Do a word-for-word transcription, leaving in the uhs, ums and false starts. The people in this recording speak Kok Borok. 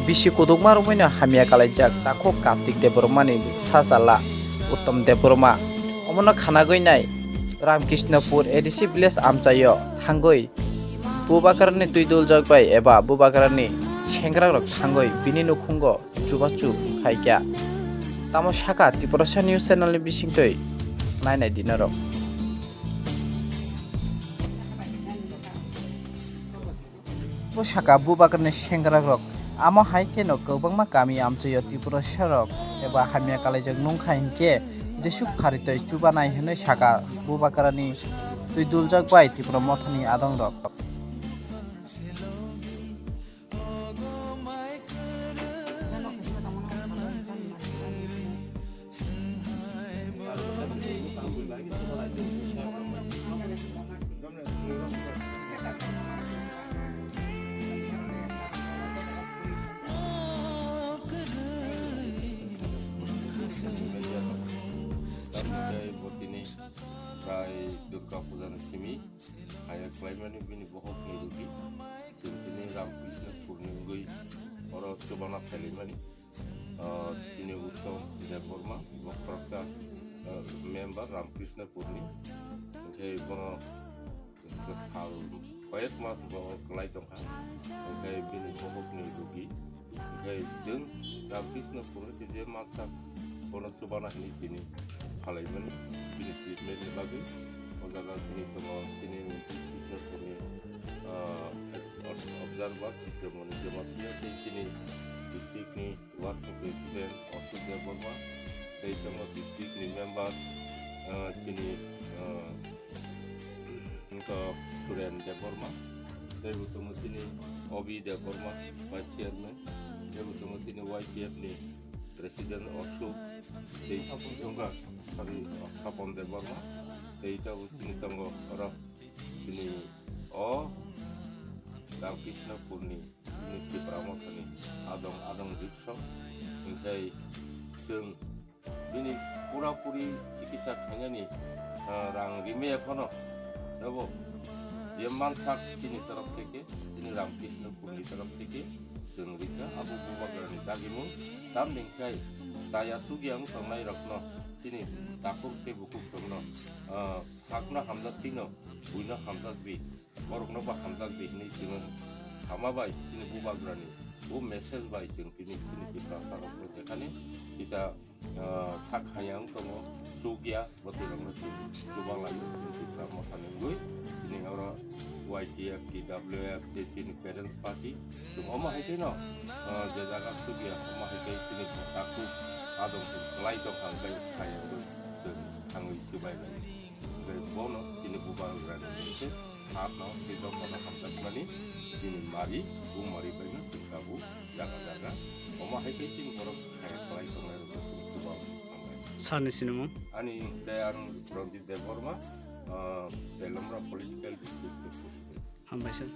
Bisi kudukma romwino hamya kalaijak takhuk Kartik Debbarmani sachwla Uttom Debbarma. Omono khanagwi nai Ramkrishnapur A D C village amchaio thangwi Bubagrani twi duljak bai eba Bubagrani sengrakrok thangwi bini nukhungo chubachu khaikha. Tamo sakha Tiprasa News Channel ni bisingtwi nainai di norok. Bo sakha Bubagrani sengrakrok. Amo hai kheno kwbangma kami amchaio Tiprasarok eba hamya kalaijak nungkha hinkhe jesuk pharitwi chubanai hwnwi sakha Bubagrani twi duljak bai Tipra Mothani adongrok. Tei bo tini prai Durga Puja ni simi haya khlaimani bini bohok ni rugi. Chwng tini Ramkrishna Purni wngwi oro chubana phailaimani. Ah, chini Uttom Debbarma, bo khoroksa, ah, member Ramkrishna Purni. Hwnkhe bono sal koyek mas bo kwlai tongkha. Hwnkhe bini bohokni rugi. Hwnkhe chwng Ramkrishna Purni je mansa bono chubana hwnwi tini phalaimani bini treatment ni bagwi. O jaga chini tongo chini Ramkrishna Purni, ah, observer Chitramoni Jamatia tei chini district ni Ward President Ashok Debbarma, tei tongo district ni member, ah, chini, ah, wngkha Suren Debbarma, tei bo tongo chini Obi Debbarma, Vice Chairman, tei bo tongo chini Y T F ni President Ashok, tei wngkha, sorry, Sapon Debbarma, tei tabuk chini tongo oro chini o Ramkrishna Purni chini Tipra Mothani adong adong riksok, hwnkhe chwng bini pura puri chikitsa khainani, ah, rang rimaya phano, abo je mansak chini torof theke, chini Ramkrishna Purni torof theke chwng rikha abo Bubagrani dagimung. Tamni hwnkhe chaya chukya wng tongnai rokno chini takhuk tei bukhuk rokno, ah, sakno hamjak tino buino hamjak di. Borokno bo hamjak di hwnwi chwng sama bai chini Bubagrani bo message bai chwng tini chini Tiprasa rokno jekhani kita, ah, sak haya wng tongo, chukya, bwtwi rokno chwng chuba laio chini Tipra Mothani wngwi. Tini oro Y T F, T W F, tei chini Parents Party chwng omo hai kheno, ah, je jaga chukya omo hai khe chini takhuk adong chwng kwlai tongkha hwnkhe haya wngwi chwng thangwi chubai laio. Hwnkhe bono chini Bubagrani hwnkhe sakno tei jotono hamjakmani chini mari, bumari baino chwng tabuk jaga jaga. Omo hai khe chini borok kaya kwlai tongnai rokno chwng chuba hambai. Sir ni sinimung? Ani tei ang Ranjit Debbarma, ah, Telamra Political District ni President. Hambai sir.